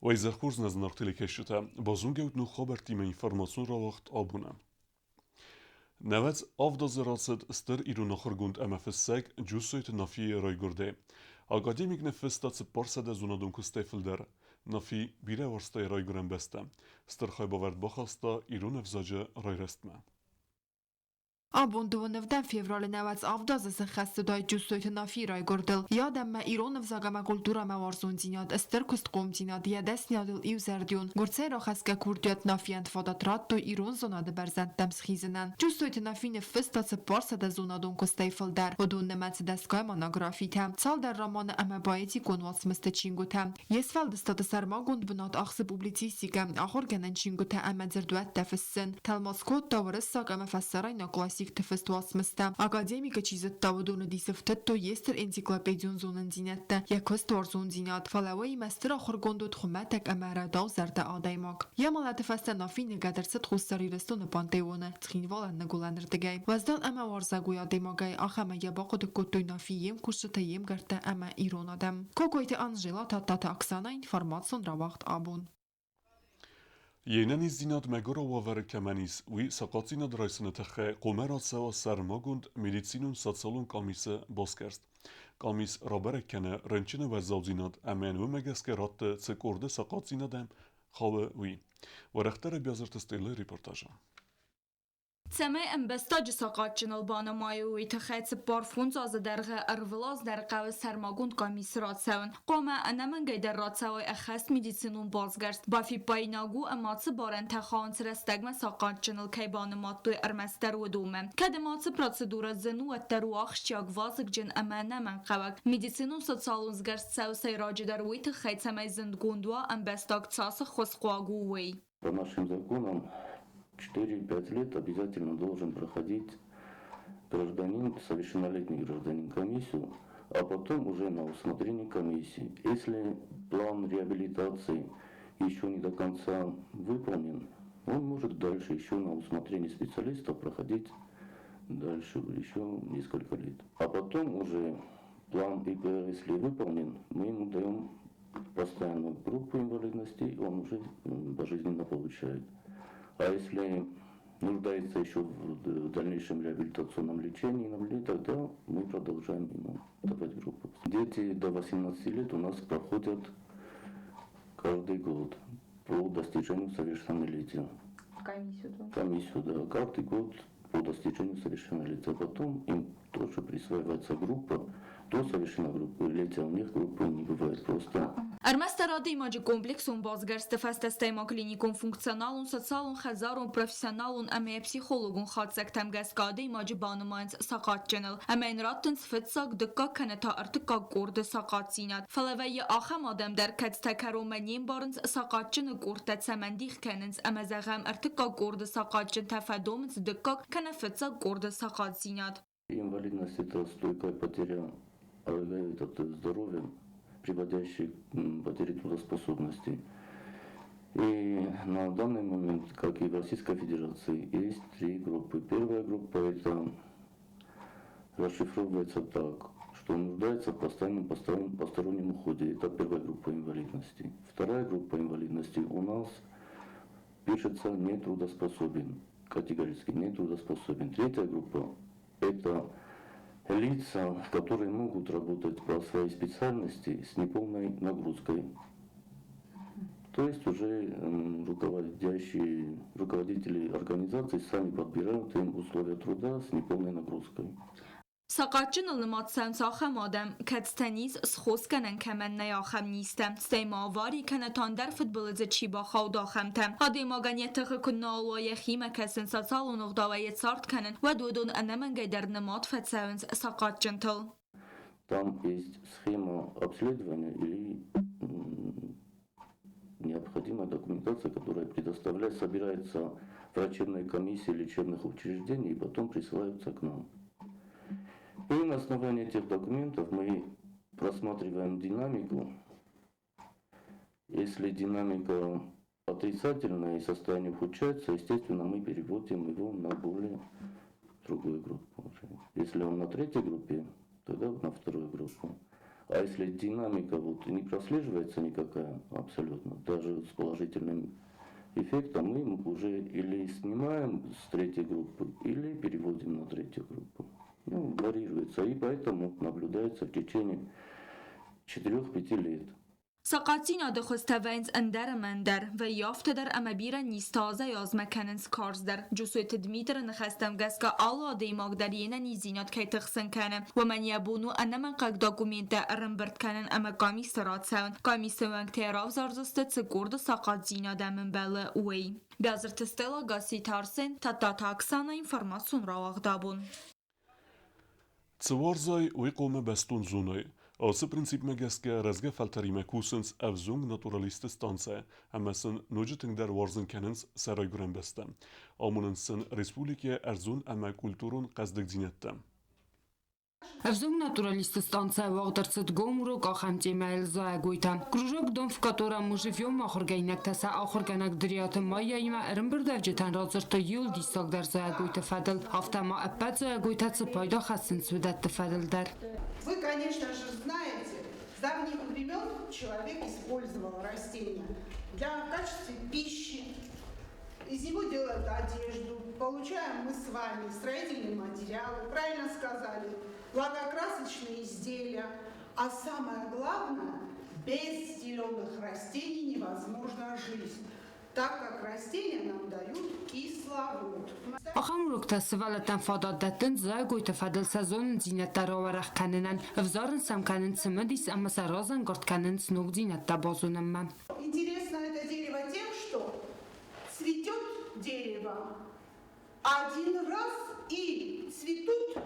Уӕ хорз нӕ зынаргъ телекӕсджытӕ, базонгӕ ут ног хабӕрттимӕ информацион рауагъд абонӕн. 97 азы рацыд стыр ирон ахуыргонд ӕмӕ фыссӕг Джусойты Нафийы райгуырдӕй. Академик ныффыста 400 зонадон куыстӕй фылдӕр. Нафи бирӕ уарзта йӕ райгуырӕн бӕстӕ. Стыр хайбавӕрд бахаста ирон ӕвзаджы райрӕзтмӕ. Абон 25 февралы 97 азы сӕххӕст уыдаид Джусойты Нафийы райгуырдыл. Йӕ адӕммӕ ирон ӕвзаг ӕмӕ культурӕмӕ уарзондзинад, стыр куыстхъомдзинад, йӕ дӕсниадыл иузӕрдион, гуырцӕй рахӕсгӕ курдиат Нафийӕн фадат радтой ирон зонады бӕрзӕндтӕм схизынӕн. Джусойты Нафи ныффыста 400 зонадон куыстӕй фылдӕр, уыдон нымӕцы дӕсгай монографитӕ, цалдӕр романы ӕмӕ поэтикон уацмысты чингуытӕ. Йе сфӕлдыстады сӕрмагонд бынат ахсы публицистикӕ, ахуыргӕнӕн чингуытӕ ӕмӕ дзырдуӕттӕ фыссын. Тӕлмац кодта уырыссаг ӕмӕ фӕсарӕйнаг классикты фыст уацмыстӕ. Академикы чи зыдта, уыдоны дисы фтыдтой йе стыр энциклопедион зонындзинӕдтӕ, йӕ куыстуарзондзинад, фӕлӕ уыимӕ стыр ахуыргонд уыд хуымӕтӕг ӕмӕ рӕдаузӕрдӕ адӕймаг. Йӕ мӕлӕты фӕстӕ Нафи ныгӕд ӕрцыд Хуссар Ирыстоны пантеоны, Цхинвалӕн ныгуылӕнырдыгӕй. Уӕздан ӕмӕ уарзӕгой адӕймагӕй ахӕмӕй йӕ бахъуыды кодтой Нафи йе мкусджытӕ, йе мгӕрттӕ ӕмӕ ирон адӕм. Кокойты Анжела, Тадтаты Оксана, информацион рауагъд абон. Йе нӕниздзинад мӕгуырау уавӕры кӕмӕн ис, уый сахъатдзинад райсыны тыххӕй хъуамӕ рацӕуа сӕрмагонд медицинон-социалон къамисы басгӕрст. Къамис рабӕрӕг кӕны рынчыны уӕззаудзинад ӕмӕ йын уымӕ гӕсгӕ радты, цы къорды сахъатдзинадӕн хауы, уый. Уӕрӕхдӕр Бязырты Стеллы репортажы. Цӕмӕй ӕмбӕстаджы сахъатджыныл банымайой, уый тыххӕй 45 азы дӕргъы ӕрвылаз дӕр хъӕуы сӕрмагонд къамисы рацӕуын. Хъуамӕ ӕнӕмӕнгӕй дӕр рацӕуой ӕххӕст медицинон басгӕрст. Бафиппаинаг у, ӕмӕ ацы барӕнтӕ хауынц рӕстӕгмӕ сахъатджыныл кӕй банымадтой, ӕрмӕстдӕр уыдонмӕ. Кӕд ӕмӕ ацы процедурӕ зын у, уӕддӕр у ахсджиаг, вазыгджын ӕмӕ ӕнӕмӕнгхъӕуӕг. Медицинон-социалон сгӕрст цӕуы сӕйраджыдӕр уый тыххӕй, цӕмӕй зындгонд уа, ӕмбӕстаг цас ӕххуысхъуаг у, уый. По нашим законам 4-5 лет обязательно должен проходить гражданин, совершеннолетний гражданин комиссию, а потом уже на усмотрение комиссии. Если план реабилитации еще не до конца выполнен, он может дальше еще на усмотрение специалиста проходить дальше еще несколько лет. А потом уже план ИПР, если выполнен, мы ему даем постоянную группу инвалидности, он уже пожизненно получает. А если нуждается еще в дальнейшем реабилитационном лечении, тогда мы продолжаем ему давать группу. Дети до 18 лет у нас проходят каждый год по достижению совершеннолетия. Комиссию, да? Комиссию, да. Каждый год по достижению совершеннолетия. Потом им тоже присваивается группа. До совершеннолетия у них группы не бывает просто. Ӕрмӕстдӕр адӕймаджы комплексон басгӕрсты фӕстӕ стӕй ма клиникон, функционалон, социалон, хӕдзарон, профессионалон ӕмӕ психологон хатдзӕгтӕм гӕсгӕ адӕймаджы банымайынц сахъатджыныл ӕмӕ йын раттынц фыццаг, дыккаг кӕнӕ та ӕртыккаг къорды сахъатдзинад. Фӕлӕ вӕййы ахӕм адӕм дӕр, кӕцытӕ кӕронмӕ не мбарынц, сахъатджыны къордтӕ цӕмӕн дих кӕнынц ӕмӕ, зӕгъӕм, ӕртыккаг къорды сахъатджынтӕ фӕдомынц дыккаг кӕнӕ фыццаг къорды сахъатдзинад. Инвалидность – это стойкая потеря здоровья, приводящая к потере трудоспособности. И на данный момент, как и в Российской Федерации, есть три группы. Первая группа – это расшифровывается так, что нуждается в постоянном постороннем уходе. Это первая группа инвалидности. Вторая группа инвалидности у нас пишется нетрудоспособен, категорически нетрудоспособен. Третья группа – это лица, которые могут работать по своей специальности с неполной нагрузкой. То есть уже руководящие, руководители организаций сами подбирают им условия труда с неполной нагрузкой. Сахъатджыныл нымад цӕуынц ахӕм адӕм, кӕцытӕн ис схосгӕнӕн кӕмӕн нӕй, ахӕм низтӕ, стӕй ма авари кӕнӕ та ӕндӕр фыдбылызы чи бахауд, ахӕмтӕ. Адӕймагӕн йӕ тыхы куы нал уа йӕхимӕ кӕсын, социалон ӕгъдауӕй йӕ цард кӕнын, уӕд уыдон ӕнӕмӕнгӕй дӕр нымад фӕцӕуынц сахъатджынтыл. Там есть схема обследования или необходимая документация, которая предоставляется, собирается врачебной комиссией лечебных учреждений и потом присылаются к нам. И на основании этих документов мы просматриваем динамику. Если динамика отрицательная и состояние ухудшается, естественно, мы переводим его на более другую группу. Если он на третьей группе, тогда на вторую группу. А если динамика вот не прослеживается никакая абсолютно, даже с положительным эффектом, мы уже или снимаем с третьей группы, или переводим на третью группу. Ну, варьируется, и поэтому наблюдается в течение 4-5 лет. Сахъатдзинады хуызтӕ вӕййынц ӕндӕр ӕмӕ ӕндӕр, вӕййы афтӕ дӕр ӕмӕ бирӕ низтӕ азӕй-азмӕ кӕнынц карздӕр. Джусойты Дмитры ныхӕстӕм гӕсгӕ алы адӕймаг дӕр йе нӕниздзинад кӕй тыхсын кӕны, уымӕн йӕ бон у ӕнӕмӕнгхъӕуӕг документтӕ ӕрӕмбырд кӕнын ӕмӕ къамисы рацӕуын. Къамисы уӕнгтӕ равзардзысты, цы къорды сахъатдзинад ӕм ӕмбӕлы, уый. Бязырты Стелла, Гасситы Арсен, Тадтаты Оксана, информацион рауагъд абон. Цы уарзай, уый хъуамӕ бӕстон зонай. Ацы принципмӕ гӕсгӕ рӕзгӕ фӕлтӕримӕ кусынц ӕвзонг натуралистты станцӕ ӕмӕ сын ноджы тынгдӕр уарзын кӕнынц сӕ райгуырӕн бӕстӕ. Амонынц сын республикӕйы ӕрдзон ӕмӕ культурон хъӕздыгдзинӕдтӕ. Ӕвзонг натуралистты станцӕ уагъд ӕрцыд гом урок ахӕм темӕйыл зайӕгойтӕ. Кружок «Дом, в котором мы живем» ахуыргӕнинӕгтӕ сӕ ахуыргӕнӕг Дриаты Майяимӕ ӕрӕмбырдуӕвджытӕн радзырдтой иуыл диссагдӕр зайӕгойты фӕдыл, афтӕ ма ӕппӕт зайӕгойтӕ цы пайда хӕссынц, уыдӕтты фӕдыл дӕр. Вы, конечно же, знаете, с давних времен человек использовал растения для качестве пищи, из него делают одежду, получаем мы с вами строительные материалы, правильно сказали, лакокрасочные изделия. А самое главное, без зеленых растений невозможна жизнь, так как растения нам дают кислород. Ахӕм уроктӕ сывӕллӕттӕн фадат дӕттынц зайӕгойты фӕдыл сӕ зонындзинӕдтӕ рауӕрӕх кӕнынӕн, ӕвзарын сӕм кӕнынц цымыдис ӕмӕ сӕ разӕнгард кӕнынц ногдзинӕдтӕ базонынмӕ. Интересно это дерево тем, что цветет дерево один раз и цветут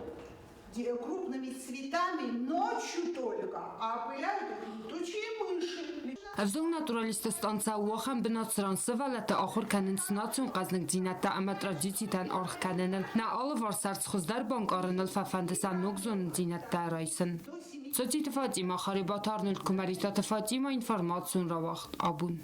крупными цветами ночью только, а опыляют их летучие мыши. Ӕвзонг натуралистты станцӕ у ахӕм бынат, цыран сывӕллӕттӕ ахуыр кӕнынц национ хъӕздыгдзинӕдтӕ ӕмӕ традицитӕн аргъ кӕныныл. Нӕ алыварс ӕрдз хуыздӕр банкъарыныл фӕфӕнды сӕ ног зонындзинӕдтӕ райсын. Цоциты Фатимӕ, Харебаты Арнольд, Куымӕридтаты Фатимӕ, информацион рауагъд абон.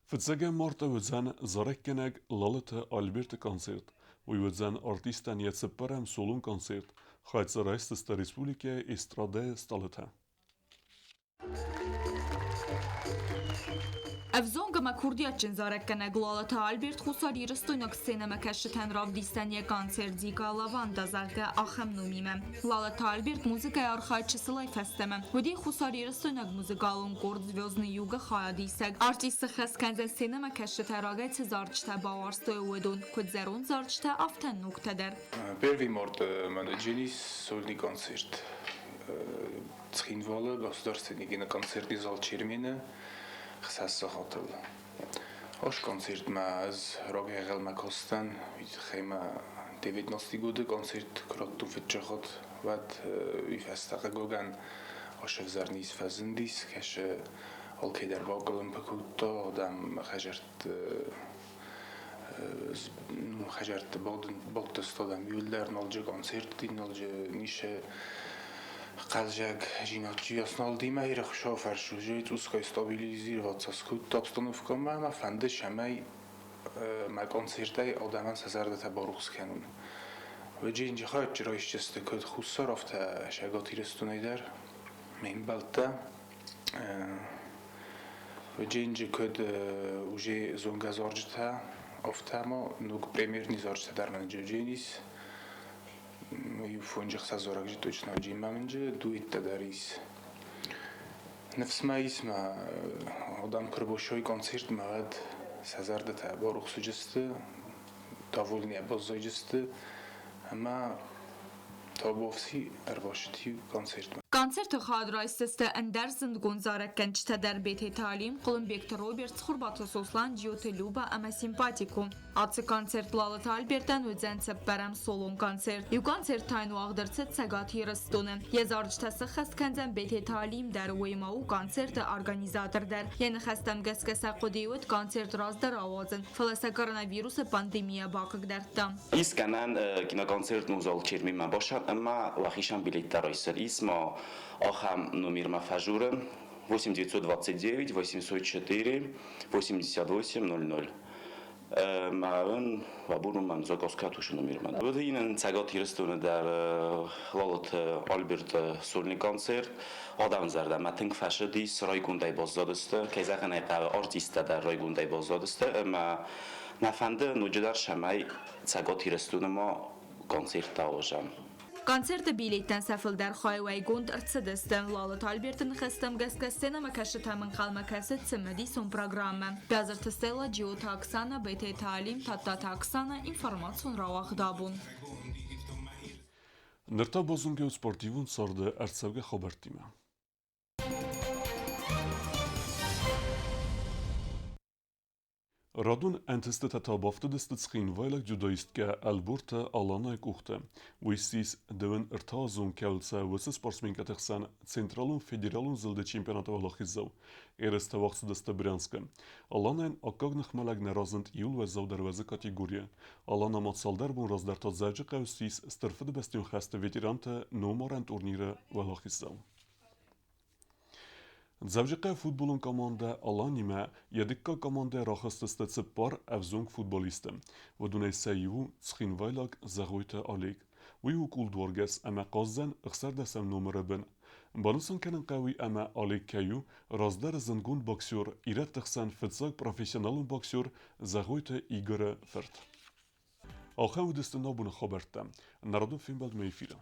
Фыццӕгӕм марты уыдзӕн зарӕггӕнӕг Лалыты Альберты концерт. Уый уыдзӕн артистӕн йӕ цыппӕрӕм солон концерт. Хӕццӕ райсдзысты республикӕйы эстрадӕйы стъалытӕ. Ӕвзонг ӕмӕ курдиатджын зарӕггӕнӕг Лалыты Альберт хуссарирыстойнаг сценӕмӕкӕсджытӕн равдисдзӕн йӕ концерт «Дикая лаванда», зӕгъгӕ, ахӕм номимӕ. Лалыты Альберт музыкӕйы архайд чысылӕй фӕстӕмӕ уыди хуссарирыстойнаг музыкалон къорд «Звездный юг»-ы хайадисӕг. Артист сыххӕст кӕндзӕн сценӕмӕкӕсджытӕ рагӕй цы зарджытӕ бауарзтой, уыдон, куыд зӕронд зарджытӕ, афтӕ ногтӕ дӕр. Первый март менеджерис сольный концерт Цхинвалы государственный киноконцертный зал Чермены хсӕз сахатыл. Аш концертмӕ ӕз рагӕгъӕлмӕ кастӕн, уый тыххӕй мӕ 19 годы концерт куы радтон фыццаг хатт, уӕд уый фӕстӕ хъыгагӕн аш ӕвзӕр низ фӕзындис, кӕсы алкӕйдӕр бакъуылымпы кодта, адӕм хӕдзӕртты хӕдзӕртты бадтысты адӕм иуылдӕр налджы концертты, налджы ницы хъӕлдзӕг зинадджи ясналдимӕ ирӕхсӕв фӕрсузӕй цъусгай стабилизироваться скодта обстановкӕмӕ ӕмӕ фӕнды, цӕмӕй мӕ концертӕй адӕмӕн сӕ зӕрдӕтӕ барухс кӕнон. Вӕджинджы хайадджы райсдзысты куыд Хуссар, афтӕ Цӕгат Ирыстонӕй дӕр ме мбӕлттӕ. Вӕджинджы куыд уже зонгӕ зарджытӕ, афтӕ ма ног премьерный зарджытӕ дӕр мӕнӕ Джедженис. Иу фонджы хсӕз зарӕг точно джиммӕ мынджы дуэттӕ дӕр ис. Ныфс ма ис мӕ адӕм куы рбосой концертмӕ, уӕд сӕ зӕрдӕтӕ барухс уыдзысты, довольные баззайдзысты ӕмӕ табуафси ӕрбацыди концертмӕ. Концерты хайад райсдзысты ӕндӕр зындгонд зарӕггӕнджытӕ дӕр Бететы Алим, Хъуылымбегты Роберт, Цхуырбаты Сослан, Джиоты Люба ӕмӕ Симпатико. Ацы концерт Лалыты Альбертӕн уыдзӕн цыппӕрӕм солон концерт. Иу концерт та йын уагъд ӕрцыд Цӕгат Ирыстоны. Йӕ зарджытӕ сӕххӕст кӕндзӕн Бететы Алим дӕр, уыимӕ у концерты организатор дӕр. Йӕ ныхӕстӕм гӕсгӕ сӕ хъуыдыйы уыд концерт раздӕр ауадзын, фӕлӕ сӕ коронавирусы пандемийӕ бахъыгдардта. Ис гӕнӕн киноконцерт зал Черменмӕ басан ӕмӕ уӕхицӕн билеттӕ райсын. Ис ма ахӕм номермӕ фӕжурын 8 929 804 88 00. Мӕн абон мӕн заказ кӕтушы номермӕ. Уыд Цӕгат Ирыстоны дӕр Лалыты Альберты сольный концерт. Адӕмы зӕрдӕмӕ тынг фӕцыдис, райгондӕй баззадысты. Кӕй зӕгъын ӕй хъӕуы, артисттӕ дӕр райгондӕй баззадысты ӕмӕ нӕ фӕнды ноджыдӕр цӕмӕй Цӕгат Ирыстоны ма концерттӕ ауазӕм. Концерты билеттӕн сӕ фылдӕр хай уӕйгонд ӕрцыдысты. Лалыты Альберты ныхӕстӕм гӕсгӕ сценӕмӕкӕсджытӕм ӕнхъӕлмӕ кӕсы цымыдисон программӕ. Бязырты Стелла, Джиоты Оксана, Бететы Алим, Тадтаты Оксана, информацион рауагъд абон. Ныр та базонгӕ у спортивон царды ӕрцӕугӕ хабӕрттимӕ. Радон ӕнтыстытӕ та бафтыдысты цхинвайлаг дзюдоисткӕ Ӕлборты Аланайы къухты. Уый ссис дыууын ӕртӕазон кӕуылцӕ уыцы спортсменкӕты хсӕн Централон федералон зылды чемпионаты уӕлахиздзау. Ерыстӕ уагъд цыдысты Брянскы. Аланайӕн аккаг ныхмӕлӕг нӕ разынд иууыл уӕззаудӕр уӕзы категорийы. Алана ма цалдӕр бон раздӕр та Дзӕуджыхъӕуы ссис Стыр Фыдыбӕстӕйон хӕсты ветеранты номарӕн турниры уӕлахиздзау. Дзӕуджыхъӕуы футболон командӕ «Алани»-мӕ йӕ дыккаг командӕ рахызтысты цыппар ӕвзонг футболисты. Уыдонӕй сӕ иу у цхинвайлаг Зӕгъойты Олег. Уый у къулдуаргӕс ӕмӕ хъаздзӕн ӕхсӕрдӕсӕм номыры бын. Банысан кӕнын хъӕуы ӕмӕ Олег кӕй у раздӕры зындгонд боксер, ирӕтты хсӕн фыццаг профессионалон боксер Зӕгъойты Игоры фырт. Ахӕм уыдысты нӕ абоны хабӕрттӕ. Народон фембӕлдмӕ эфиры.